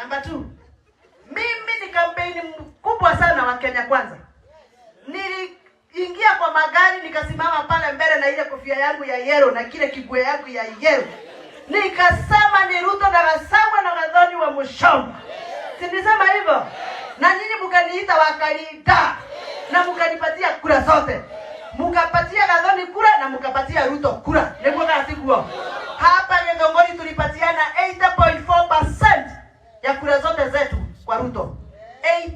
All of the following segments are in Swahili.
Number 2, mimi ni kampeni mkubwa sana wa Kenya Kwanza. Niliingia kwa magari nikasimama pale mbele na ile kofia yangu ya yellow na kile kiguo yangu ya yellow, nikasema ni Ruto na Gachagua na Gathoni wa Muchomba. Si nilisema hivyo? Na nyinyi mkaniita wakalida na mkanipatia kura zote, mkapatia Gathoni kura na mkapatia Ruto kura. Niguo kana tiguo? Hapa Githunguri tulipatiana 80.4% ya kura zote zetu kwa Ruto.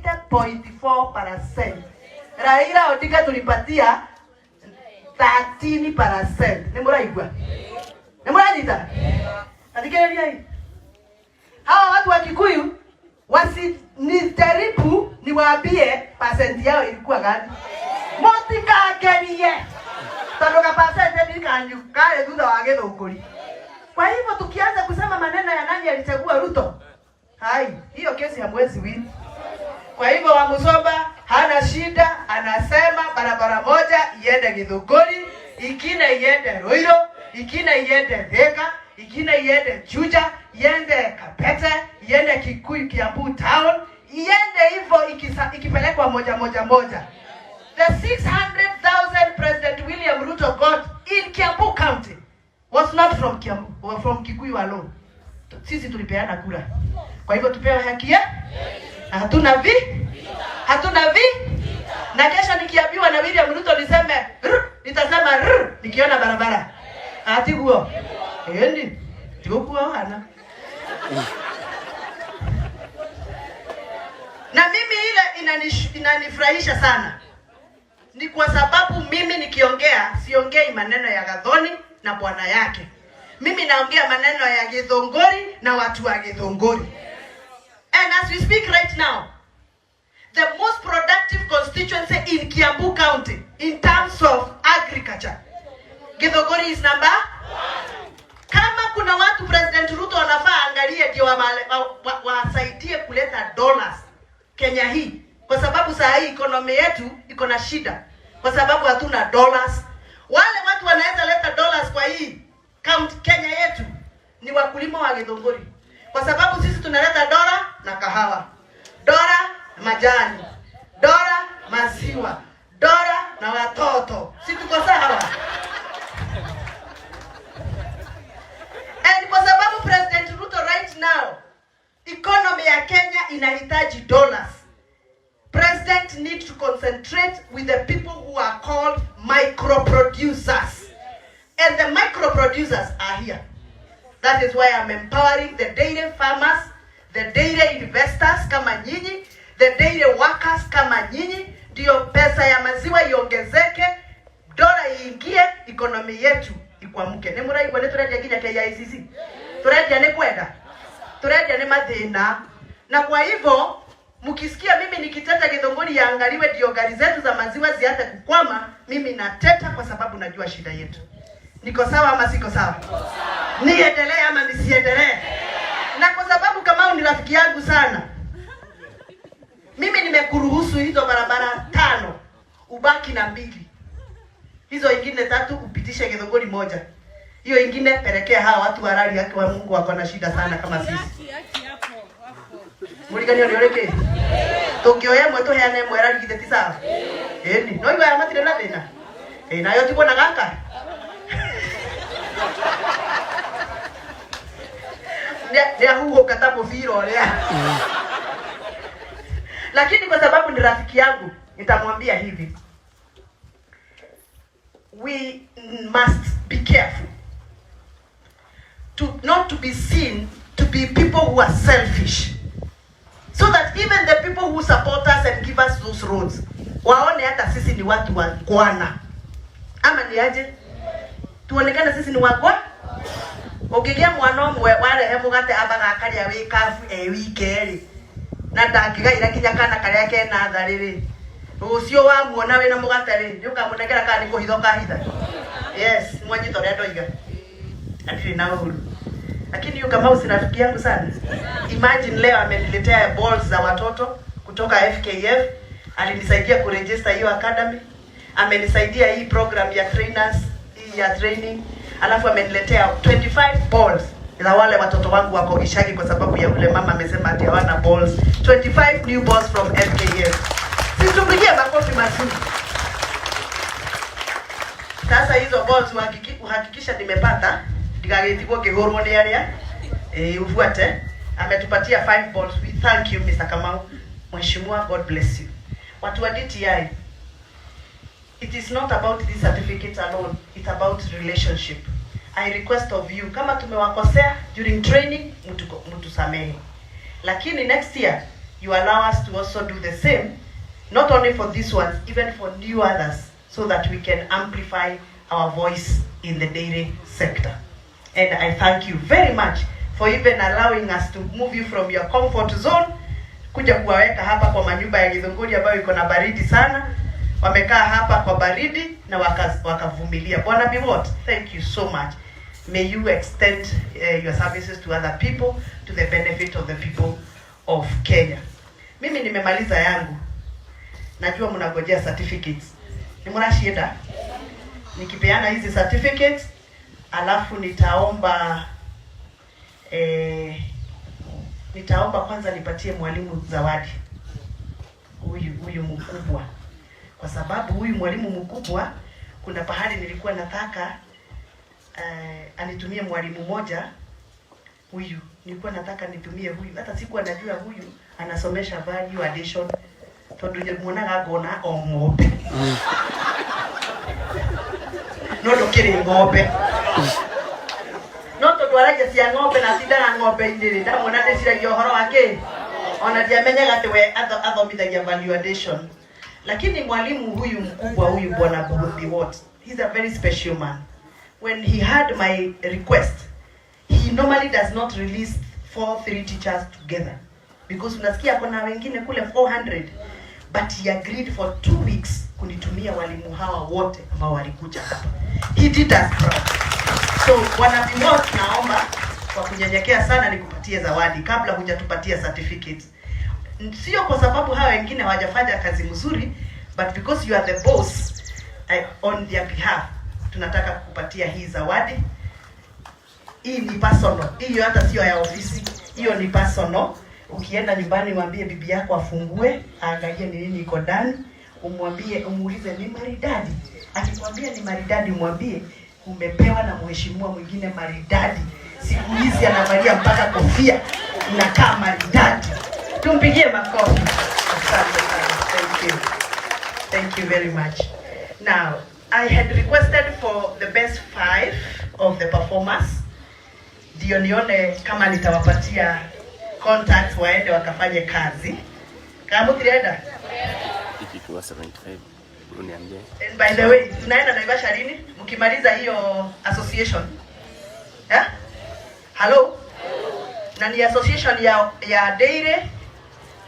80.4%. Raila Odinga tulipatia 13%. Ni muraigua? Ni muranyita? Athikĩrĩriai. Hawa watu wa Kikuyu wasinijaribu niwaambie percent yao ilikuwa gani. Mutikagerie tondu ka percent kanyu kari thutha wa Githunguri. Kwa hivyo tukianza kusema maneno ya nani alichagua Ruto, hai, hiyo kesi hamwezi win. Kwa hivyo Wamuchomba hana shida, anasema barabara moja iende Githunguri, ingine iende Ruiru, ingine iende Thika, ingine iende Juja, iende Kabete, iende Kikuyu Kiambu town, iende hivyo ikipelekwa moja moja moja. The 600,000 President William Ruto got in Kiambu County was not from Kiambu, or from Kikuyu alone. Sisi tulipeana kura. Kwa hivyo tupewe haki ya? Hatuna vi? Hatuna vi? Na kesho nikiambiwa na William Ruto niseme r, nitasema r nikiona barabara. Atiguo. Endi. Tiguo hana. Na mimi ile inanifurahisha sana ni kwa sababu mimi nikiongea siongei maneno ya Gathoni na bwana yake. Mimi naongea maneno ya Githunguri na watu wa Githunguri. And as we speak right now, the most productive constituency in Kiambu County in terms of agriculture, Githunguri is number 1. Kama kuna watu President Ruto wanafaa angalie ndio wasaidie kuleta dollars Kenya hii, kwa sababu saa hii economy yetu iko na shida kwa sababu hatuna dollars. Wale watu wanaweza leta dollars kwa hii county Kenya yetu ni wakulima wa Githunguri, kwa sababu sisi tunaleta dola na kahawa, dola na majani, dola maziwa, dola na watoto. Si tuko sawa? And kwa sababu President Ruto right now economy ya Kenya inahitaji dollars, President need to concentrate with the people who are called micro producers. And the micro producers are here. That is why I'm empowering the dairy farmers, the dairy investors kama nyinyi, the dairy workers kama nyinyi, ndio pesa ya maziwa iongezeke, dola iingie, economy yetu ikwamuke. Nĩ mũraigua nĩ tũrendia nginya KICC? Tũrendia nĩ kwenda? Tũrendia nĩ mathĩna. Na kwa hivyo mkisikia mimi nikiteta Githunguri yaangaliwe ndio gari zetu za maziwa zianze kukwama, mimi nateta kwa sababu najua shida yetu. Niko sawa ama siko sawa? Niendelee ama nisiendelee? Na kwa sababu Kamau ni rafiki yangu sana, mimi nimekuruhusu hizo barabara 5 ubaki na 2, hizo ingine 3 upitishe Githunguri moja, hiyo ingine pelekea hawa watu wa rali yake wa Mungu wako na shida sana kama sisi. Muliganio ni uriki? Tungioya mwe tuheane mwe rali githe ti sawa? Ĩni, no igua aya matirĩ na thĩna? Ĩ, nayo tigwo na gaka? Nĩ ahuhũka ta mũbira ũrĩa. Lakini kwa sababu ni rafiki yangu, nitamwambia hivi. We must be careful to not to be seen to be people who are selfish, so that even the people who support us and give us those roads waone hata sisi ni watu wa kwana. Ama ni aje? Tuonekane sisi ni wakwa. Ũngĩgĩa mwana ũmwe warehe mũgate ambaga akarĩa wĩ kabu e wike rĩ, na ndangĩgaira nginya kana karĩa kena tharĩ rĩ, rũciũ wamuona wĩna mũgate rĩ, nĩ ũkamũnengera kana nĩ kũhitha ũkahitha? Yes, mwanyita ũrĩa ndoiga. Atirĩ na ũru. Lakini huyu Kamau si rafiki yangu sana. Imagine leo ameniletea balls za watoto kutoka FKF, alinisaidia kuregister hiyo academy, amenisaidia hii program ya trainers, hii ya training, alafu ameniletea 25 balls. Na wale watoto wangu wako Gishagi kwa sababu ya ule mama amesema ati hawana balls. 25 new balls from FKF. Si tumpigie makofi mazuri. Sasa hizo balls uhakikisha nimepata ndigagĩtigwo ngĩhũrwo nĩ arĩa ufuate. Ametupatia 5 balls. We thank you, Mr. Kamau. Mheshimiwa, God bless you. Watu wa DTI, it is not about this certificate alone, it's about relationship. I request of you, kama tumewakosea during training, mtusamehe. Lakini next year you allow us to also do the same, not only for these ones, even for new others, so that we can amplify our voice in the dairy sector. And I thank you very much for even allowing us to move you from your comfort zone kuja kuwaweka hapa kwa manyumba ya Githunguri ambayo iko na baridi sana. Wamekaa hapa kwa baridi na wakavumilia. Bwana Biwott, thank you so much. May you extend your services to other people to the benefit of the people of Kenya. Mimi nimemaliza yangu. Najua mnagojea certificates. Ni mnashinda? Nikipeana hizi certificates alafu nitaomba kwanza nipatie mwalimu zawadi huyu mkubwa, kwa sababu huyu mwalimu mkubwa kuna pahali nilikuwa nataka anitumie mwalimu mmoja huyu, nilikuwa nataka nitumie huyu, hata sikuwa najua huyu anasomesha value addition, tondu muonaga ngona o ng'ombe no ndũkĩrĩ ng'ombe, no tondu aragia cia ng'ombe na atindaga ng'ombe-inĩ rĩ, ndamwona ndĩciragia ũhoro wa kĩ, ona ndiamenyaga atĩ we athomithagia value addition. Lakini mwalimu huyu mkubwa huyu, Bwana Biwott, he's a very special man. When he had my request, he normally does not release four three teachers together because unasikia kuna wengine kule 400, but he agreed for 2 weeks kunitumia walimu hawa wote ambao walikuja hapa. He did us proud. So Bwana Biwott, naomba kwa kunyenyekea sana nikupatie zawadi kabla hujatupatia certificate. Sio kwa sababu hawa wengine hawajafanya kazi mzuri, but because you are the boss, on their behalf tunataka kukupatia hii zawadi. Hii ni personal, hiyo hata sio ya ofisi, hiyo ni personal. Ukienda nyumbani, mwambie bibi yako afungue, aangalie ni nini iko ndani, umwambie, umuulize ni maridadi. Akikwambia ni maridadi, umwambie umepewa na mheshimiwa mwingine maridadi. Siku hizi anavalia mpaka kofia inakaa maridadi. Tumpigie makofi. Asante sana. Thank you. Thank you very much. Now, I had requested for the best five of the performers. Ndio nione kama nitawapatia contacts waende wakafanye kazi. Kama mutienda? Ikiwa 75 uniambie. And by the way, tunaenda Naivasha lini? Mkimaliza hiyo association. Eh? Hello? Na ni association ya dairy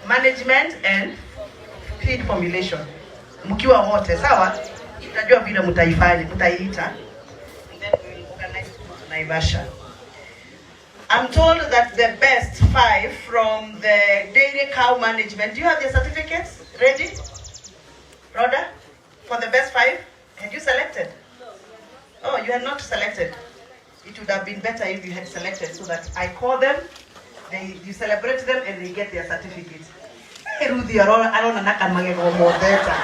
management and feed formulation. Mkiwa wote, sawa? Tutajua vile mtaifanya, mtaiita. And then we will organize to go to Naivasha. I'm told that the best five from the dairy cow management. Do you have your certificates ready? Rhoda? For the best five? Had you selected? Oh, you had not selected. It would have been better if you had selected so that I call them, you celebrate them, and they get their certificate. Hey, Ruthi, arona nakamagego motheta.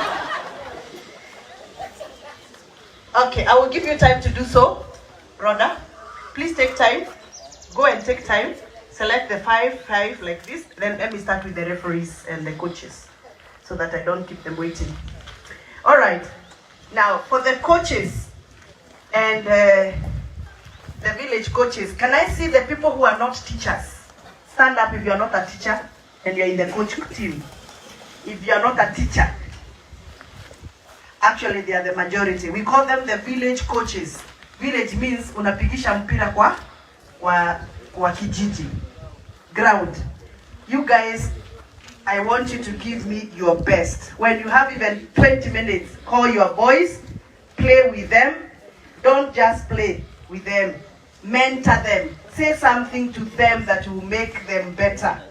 Okay, I will give you time to do so. Rhoda, please take time. Go and take time. Select the five, five like this. Then let me start with the referees and the coaches so that I don't keep them waiting. All right. Now, for the coaches and the village coaches, can I see the people who are not teachers? Stand up if you are not a teacher and you are in the coach team. If you are not a teacher, actually they are the majority. We call them the village coaches. Village means unapigisha mpira kwa kijiji ground. You guys, I want you to give me your best. When you have even 20 minutes, call your boys, play with them. Don't just play with them. Mentor them. Say something to them that will make them better.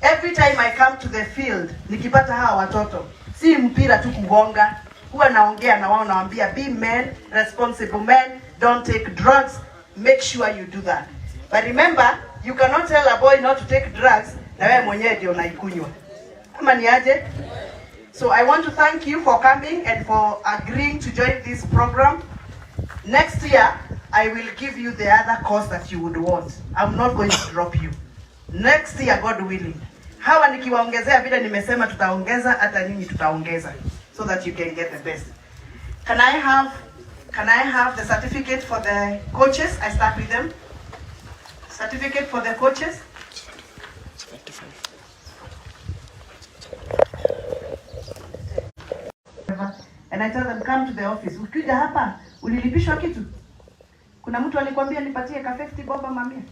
Every time I come to the field, nikipata hawa watoto, si mpira tu kugonga, huwa naongea na wao, nawaambia be men, responsible men, don't take drugs, make sure you do that. But remember, you cannot tell a boy not to take drugs na wewe mwenyewe ndio unaikunywa. Ama ni aje? So I want to thank you for coming and for agreeing to join this program. Next year, I will give you the other course that you would want. I'm not going to drop you. Next year, God willing. Hawa nikiwaongezea vile nimesema tutaongeza, hata nyinyi tutaongeza so that you can get the best. Can I have the certificate for the coaches? I start with them. Certificate for the coaches. 75. And I tell them, come to the office. Ukija hapa ulilipishwa kitu? Kuna mtu alikwambia nipatie ka 50 bob ama 100?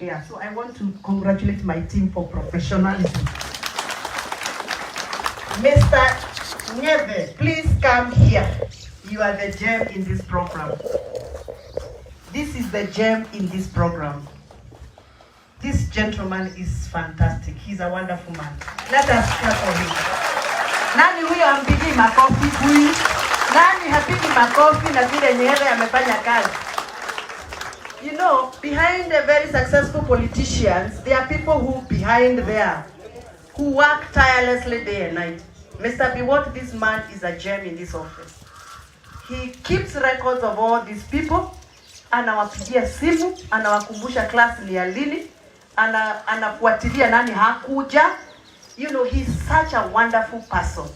Yeah, so I want to congratulate my team for professionalism. Mr. Ngethe, please come here. You are the gem in this program. This is the gem in this program. This gentleman is fantastic. He's a wonderful man. Let us clap for him. Nani huyo hampigii makofi huyu? Nani hapigi makofi na vile Nyere amefanya kazi? Behind the very successful politicians, there are people who behind there, who work tirelessly day and night. Mr. Biwott, this man is a gem in this office. He keeps records of all these people, anawapigia simu, anawakumbusha class ni ya lini, anafuatilia nani hakuja. He's such a wonderful person.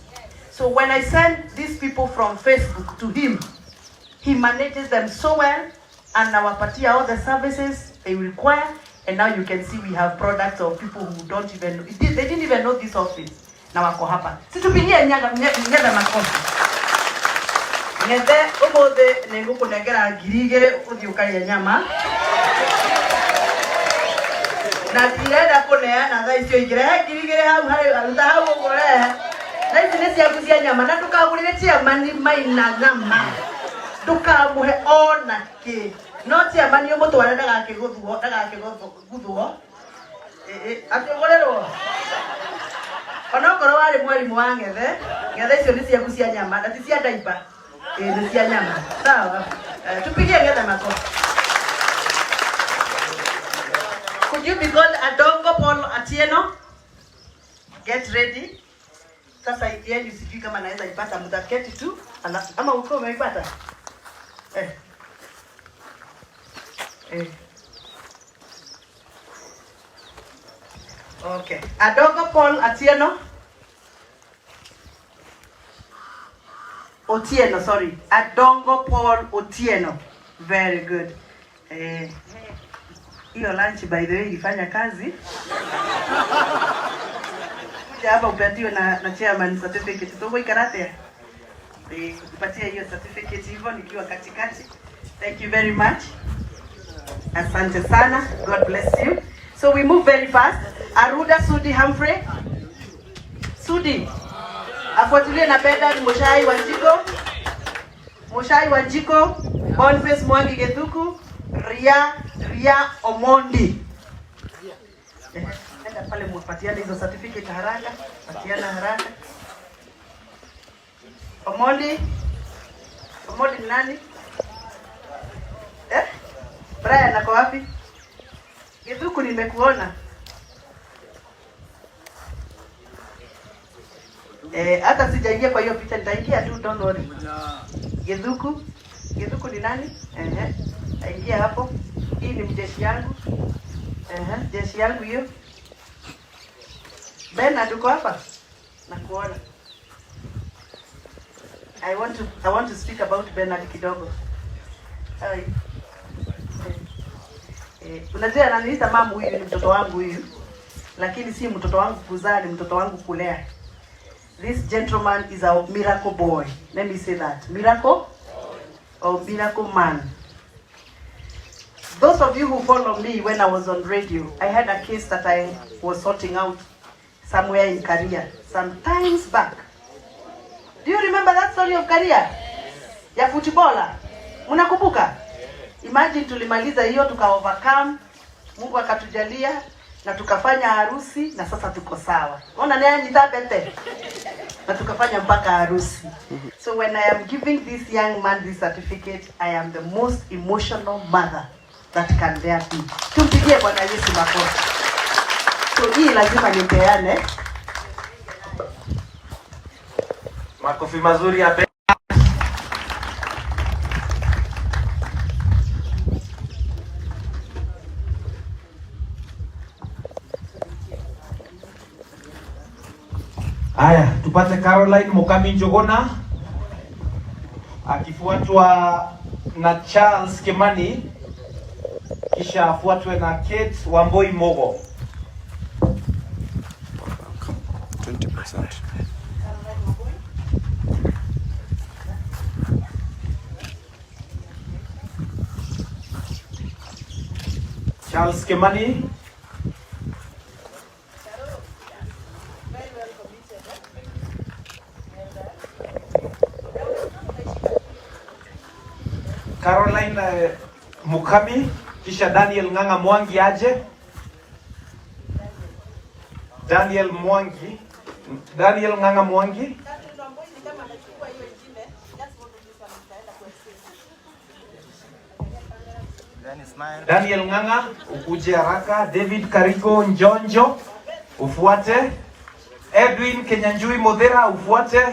So when I send these people from Facebook to him, he manages them so well, anawapatia all the services they require, and now you can see we have products of people who don't even know, they didn't even know this office. Na wako hapa. Situpigie Ngethe makofi. Ngethe umuthi nĩngũkũnengera 2,000 ũthiĩ ũkarĩe nyama. Na ndirenda kũneana thaa icio ingĩ. Rehe 2,000 hau harĩ, ruta hau ũguo rehe. Na ici nĩ ciaku cia nyama na ndũkagũrĩre chairman Maina nyama. Ndũkamũhe ona kĩ. No chairman ũmũtware ndagakĩgũthwo, ndagakĩguthwo. Akĩgũrĩrwo. Onokorwo warĩ mwarimũ wa Ngethe, Ngethe icio nĩ ciaku cia nyama, na ti cia ndaiba. Nĩ cia nyama. Sawa. Tupigie Ngethe makofi. Could you be called Adongo Paul Atieno? Get ready. Sasa yenu sijui kama naweza ipata, mtaketi tu. Alafu ama uko umeipata? Okay. Adongo Paul Atieno. Otieno, sorry. Adongo Paul Otieno. Very good. Hiyo lunch by the way ilifanya kazi. Kuja hapa upatiwe na chairman certificate. Tuko ikarate. Upatie hiyo certificate hivyo nikiwa katikati. Thank you very much. Asante sana. God bless you. So we move very fast. Aruda Sudi Humphrey. Sudi. Afuatilie na Bernard Mushai Wanjiko. Mushai Wanjiko, Boniface Mwangi Gethuku, Ria Omondi. Enda pale mpatiane hizo certificate haraka, patiana haraka. Omondi. Omondi ni nani? Brian ako wapi? Gethuku nimekuona. Hata sijaingia kwa hiyo picha, nitaingia tu, don't worry. Gethuku. Gethuku ni nani? Aingia hapo. Hii ni mjeshi yangu. Jeshi yangu hiyo. Bernard uko hapa? Nakuona. I want to speak about Bernard kidogo. Hai. Unajua ananiita mamu, huyu ni mtoto wangu huyu. Lakini si mtoto wangu kuzaa, ni mtoto wangu kulea. This gentleman is a miracle boy. Let me say that. Miracle or miracle man. Those of you who follow me when I was on radio, I had a case that I was sorting out somewhere in Karia some times back. Do you remember that story of Karia? Ya footballer. Mnakumbuka? Imagine tulimaliza hiyo tuka overcome, Mungu akatujalia na tukafanya harusi na sasa tuko sawa. Ona ni anyita bete. Na tukafanya mpaka harusi. So when I am giving this young man this certificate, I am the most emotional mother. that can there be. Tumpigie Bwana Yesu makofi. So hii lazima nipeane. Makofi mazuri ya. Haya, tupate Caroline Mukami Njuguna akifuatwa na Charles Kimani, kisha afuatwe na Kate Wamboi Mogo. 20%. Charles Kimani. Caroline Mukami, kisha Daniel Ng'ang'a Mwangi aje. Daniel Mwangi, Daniel Ng'ang'a Mwangi. Daniel Ng'ang'a ukuje haraka. David Kariko Njonjo ufuate. Edwin Kenyanjui Modhera ufuate.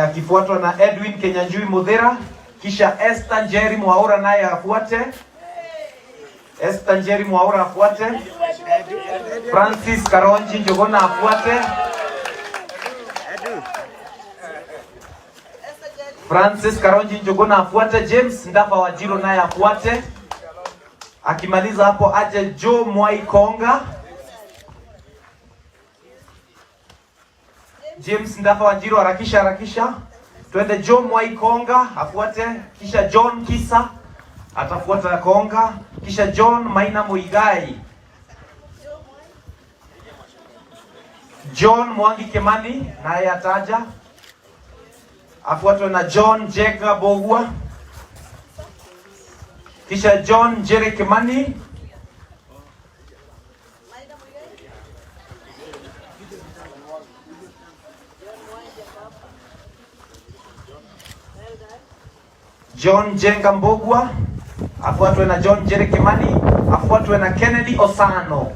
Akifuatwa na Edwin Kenyanjui Modhera, kisha Esther Njeri Mwaura naye afuate. Esther Njeri Mwaura afuate. Francis Karonji Njogona afuate. Francis Karonji Njogona afuate. James Ndafa Wajiro naye afuate. Akimaliza hapo aje Joe Mwai Konga. James Ndafa Wanjiru, harakisha harakisha. Twende Joe Mwai Konga afuate, kisha John Kisa atafuata Konga, kisha John Maina Muigai. John Mwangi Kimani naye ataja, afuatwe na John Jeka Bogwa, kisha John Jere Kimani. John Jenga Mbogwa afuatwe na John Jere Kimani, afuatwe na Kennedy Osano,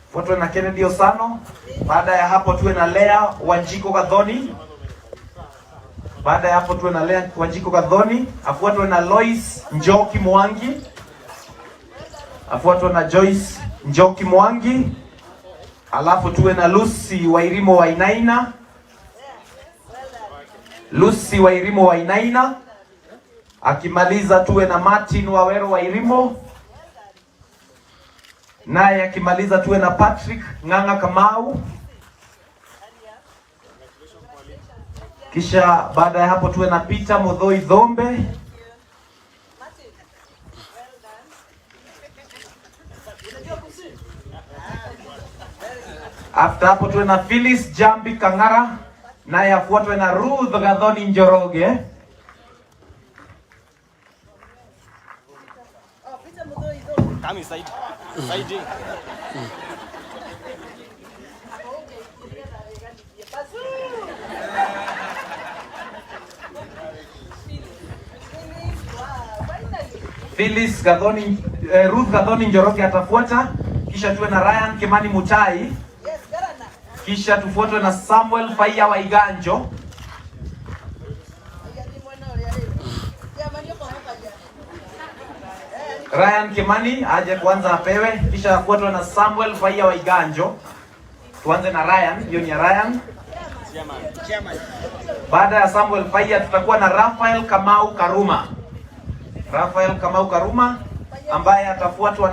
afuatwe na Kennedy Osano. Baada ya hapo tuwe na Lea Wanjiko Gathoni. Baada ya hapo tuwe na Lea Wanjiko Gathoni, afuatwe na Lois Njoki Mwangi, afuatwe na Joyce Njoki Mwangi, alafu tuwe na Lucy Wairimo Wainaina, Lucy Wairimo Wainaina. Akimaliza tuwe na Martin Wawero Wairimo, naye akimaliza tuwe na Patrick Ng'ang'a Kamau. Kisha baada ya hapo tuwe na Peter Modhoi Dhombe. After hapo tuwe na Phyllis Jambi Kang'ara, naye afuatwe na Ruth Gathoni Njoroge. Come inside. Inside. Phyllis Gathoni, Ruth Gathoni Njoroge atafuata, kisha tuwe na Ryan Kimani Mutai, kisha tufuatwe na Samuel Faia Waiganjo. Ryan Kimani aje kwanza apewe, kisha afuatwe na Samuel Faia Waiganjo. Tuanze na Ryan, hiyo ni ya Ryan. Baada ya Samuel Faia tutakuwa na Rafael Kamau Karuma. Rafael Kamau Karuma ambaye atafuatwa